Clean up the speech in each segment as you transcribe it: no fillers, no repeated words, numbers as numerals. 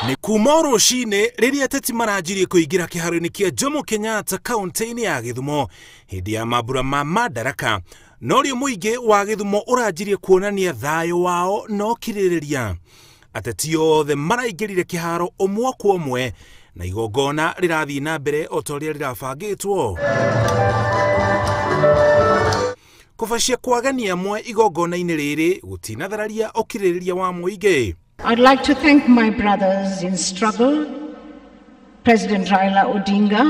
Nĩ kuma o rũcinĩ rĩrĩa ateti maranjirie kũingĩra kĩharo-inĩ kĩa Jomo Kenyatta kaunti-inĩ ya Gĩthumo hĩndĩ ya mambura ma Madaraka, norĩo mũingĩ wa Gĩthumo ũranjirie kuonania thayũ wao na ũkirĩrĩria. Ateti othe maraingĩrire kĩharo ũmwe kwa ũmwe na igongona rĩrathiĩ na mbere o ta ũrĩa rĩrabangĩtwo. Kũbacia kwa ageni amwe igongona-inĩ rĩrĩ gũtinathararia ũkirĩrĩria wa mũingĩ. I'd like to thank my brothers in struggle, President Raila Odinga,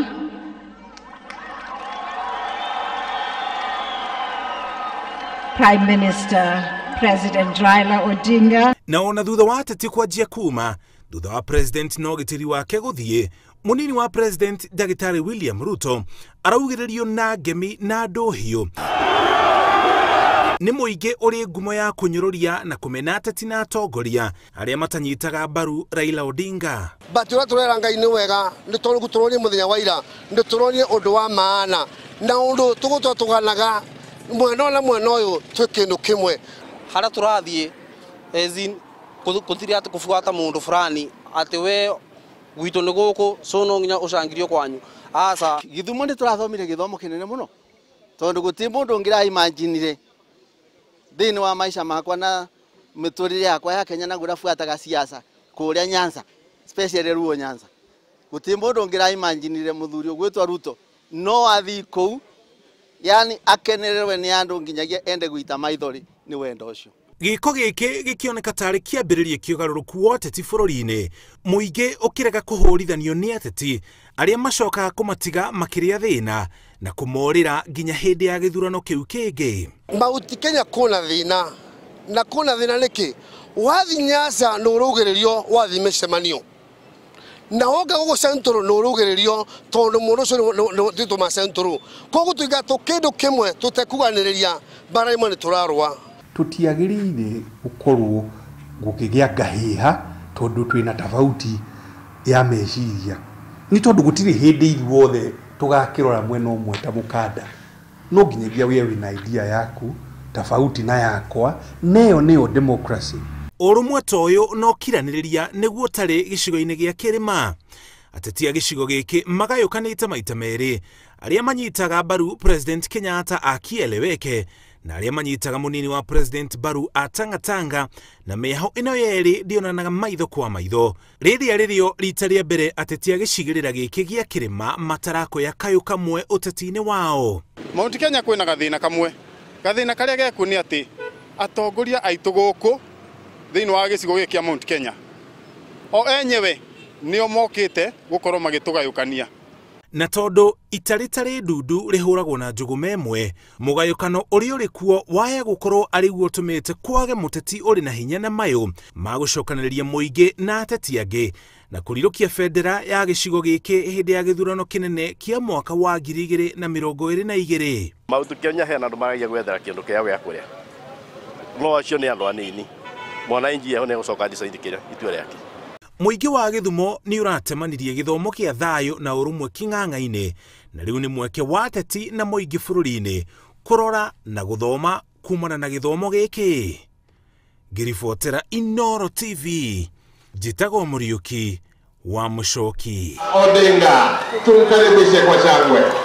Prime Minister President Raila Odinga. Na ona thutha wa ateti kwanjia kuma, thutha wa President na ũgitĩri wake gũthiĩ, mũnini wa President Ndagĩtarĩ William Ruto araugĩrĩrio na ngemi na ndũhiũ nĩ mũingĩ ũrĩ ngumo ya kũnyũrũria na kũmena ateti na atongoria arĩa matanyitaga mbaru Raila Odinga. But ũrĩa tũrera Ngai nĩ wega, nĩ tũronire mũthenya wa ira, nĩ tũronire ũndũ wa maana na ũndũ tũgũtũra tũganaga mwena na mwena ũyũ twĩ kĩndũ kĩmwe. Harĩa tũrathiĩ ezin gũtirĩ atĩ kũbuata mũndũ fulani atĩ we gwitũ nĩ gũkũ so no nginya ũcangirio kwanyu. Aca Gĩthumo nĩ tũrathomire gĩthomo kĩnene mũno tondũ gũtirĩ mũndũ ũngĩ imagine thĩinĩ wa maica makwa na mĩtũrĩre yakwa ya Kenya na gũrabuataga siasa kũrĩa Nyanza, especially Luo Nyanza. Gũtirĩ mũndũ ũngĩ imaginire mũthuri ũgwĩtwo Ruto no athiĩ kũu, yani akenererwe nĩ andũ nginyagia ende gũita maithori nĩ wendo ũcio. Gĩko gĩkĩ gĩkĩoneka tarĩ kĩambĩrĩria kĩa ũgarũrũku wa ũteti bũrũri-inĩ, mũingĩ ũkĩrega kũhũrithanio nĩ ateti arĩa macokaga kũmatiga makĩrĩa thĩna na kũmorĩra nginya hĩndĩ ya gĩthurano kĩu kĩngĩ. Mauti Kenya kũna thĩna na kũna thĩna nĩkĩ? Wathi Nyanza nĩ ũraugĩrĩrio wathi mĩcemanio na woka gũkũ Central nĩ ũraugĩrĩrio tondũ mũndũ ũcio nĩ tũma Central. Koguo tuiga tũ kĩndũ kĩmwe tũtekuganĩrĩria mbara ĩmwe nĩ tũrarũa. Tũtiagĩrĩire gũkorwo gũkĩgĩa ngahĩha tondũ twĩna tofauti ya meciria, nĩ tondũ gũtirĩ hĩndĩ ithuothe tũgakĩrora mwena ũmwe ta mũkanda. No nginyagia we wĩna idea yaku tofauti na yakwa, neyo nĩyo democracy. Ũrũmwe ta ũyũ na ũkiranĩrĩria nĩguo ũtarĩ gĩcigo-inĩ gĩa kĩrĩma. Ateti a gĩcigo gĩkĩ magayũkanĩte maita merĩ, arĩa manyitaga mbaru President Kenyatta akieleweke na arĩa manyitaga mũnini wa President mbaru atangatanga, na mĩaho ĩno yerĩ ndĩonanaga maitho kwa maitho. Rĩrĩa rĩrĩo rita rĩa mbere ateti a gĩcigĩrĩra gĩkĩ gĩa kĩrĩma matarakoya kayũ kamwe ũteti-inĩ wao. Mount Kenya kwĩna gathĩna kamwe. Gathĩna karĩa gekuo nĩ atĩ atongoria aitũ gũkũ thĩinĩ wa gĩcigo gĩkĩ kĩa Mount Kenya o enyewe nĩo mokĩte gũkorwo magĩtũgayũkania. Na tondũ ita rĩtarĩ ndundu rĩhũragwo na njũgũma ĩmwe, mũgayũkano ũrĩa ũrĩ kuo waya gũkorwo arĩ guo ũtũmĩte kwage mũteti ũrĩ na hinya na mayũ ma gũcokanĩrĩria mũingĩ na ateti angĩ na kũrirũkia bendera ya gĩcigo gĩkĩ hĩndĩ ya gĩthurano kĩnene kĩa mwaka wa 2022. Mount Kenya hena andũ maragia gwethera kĩndũ kĩao gĩa kũrĩa, no acio nĩ andũ anini. Mwananchi eho nĩ egũcoka decide kĩrĩa itua rĩake. Mũingĩ wa Gĩthumo nĩ ũratemanirie gĩthomo kĩa thayũ na ũrũmwe kĩng'ang'a-inĩ, na rĩu nĩ mweke wa ateti na mũingĩ bũrũri-inĩ kũrora na gũthoma kumana na gĩthomo gĩkĩ. Ngĩribotera Inooro TV, njĩtagwo Mũriũki wa Mũcoki. Odinga, tumkaribishe kwa shangwe.